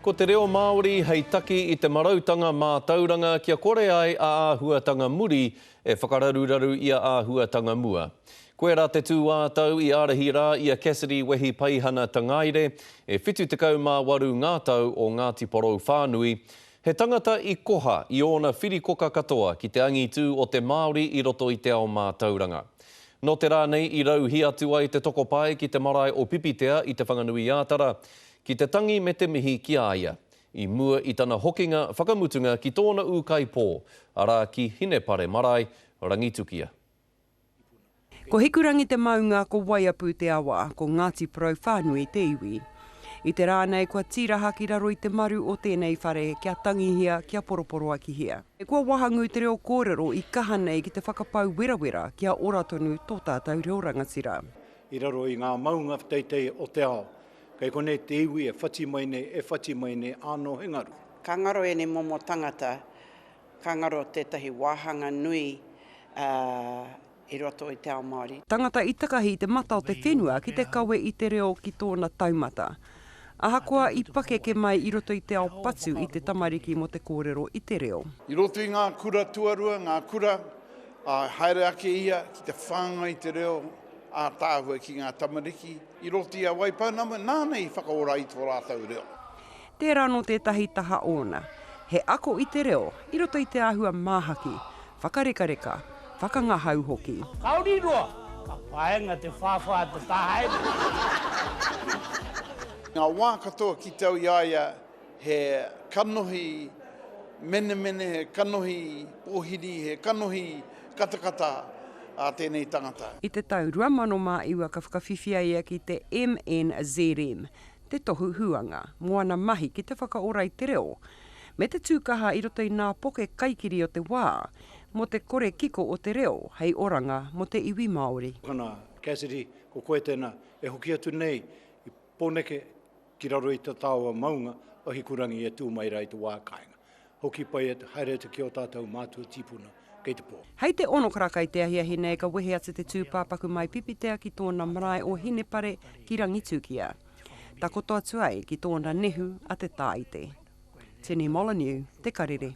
Ko te reo Māori hei taki i te marautanga mātauranga kia kore ai a āhuatanga muri e whakararuraru i a āhuatanga mua. Koirā te tūātau i ārahi rā i a Cassidy Wehi Paihana Tangaere, e 78 ngā tau o Ngāti Porou whānui, he tangata i koha i ōna whirikoka katoa ki te angitū o te Māori i roto i te ao mātauranga. Nō te rā nei i rauhī atu ai te tokopae ki te marae o Pipitea i Te Whanganui-ā-Tara, ki te tangi me te mihi ki a ia, i mua i tana hokinga whakamutunga ki tōna ūkaipō, arā ki Hinepare marae, Rangitukia. Ko Hikurangi te maunga, ko Waiapu te awa, ko Ngāti Porou whānui te iwi. I te rā nei kua tīraha ki raro i te maru o tēnei whare kia tangihia, kia poroporoakihia. Kua wahangū te reo kōrero i kaha nei ki te whakapau werawera kia ora tonu tō tātou reo rangatira. I raro i ngā maunga teitei o te ao, kei konei te iwi e whati mai nei, e whati mai nei, ānō he ngaru. Ka ngaro ēnei momo tangata, ka ngaro tētahi wāhanga nui i roto i te ao Māori. Tangata i takahi i te mata o te whenua ki te kawe i te reo ki tōna taumata. Ahakoa i pakeke mai i roto i te ao patu i te tamariki mō te kōrero i te reo. I roto i ngā kura tuarua, ngā kura, ā, haere ake ia ki te whāngai te reo ātaahua ki ngā tamariki i roto i a Waipounamu, nāna i whakaora i tō rātou reo. Tērā anō tētahi taha ōna, he ako i te reo i roto i te āhua māhaki, whakarekareka, whakangahau hoki. Kāore i roa, ka paenga te whāwhā te tāhaere. Ngā wā katoa ki te au i a ia he kanohi menemene, he kanohi pōhiri, he kanohi katakata a tēnei tangata. I te tau 2009 ka whakawhiwhia ia ki te MNZM, te tohu huanga, mō ana mahi ki te whakaora i te reo, me te tūkaha i roto i nā poke kaikiri o te wā, mō te kore kiko o te reo hei oranga mō te iwi Māori. Kana, Cassidy, ko koe tēnā e hoki atu nei i Pōneke ki raro i te taoa maunga o Hikurangi e tū mai rā i te wā kāinga. Hoki pai atu, haere atu ki ō tātou mātua tīpuna kei te pō. Hei te ono karaka i te ahiahi nei ka wehe atu te tūpāpaku mai Pipitea ki tōna marae o Hinepare ki Rangitukia. Takoto atu ai ki tōna nehu a Te Tāite. Tini Molyneux, Te Karere.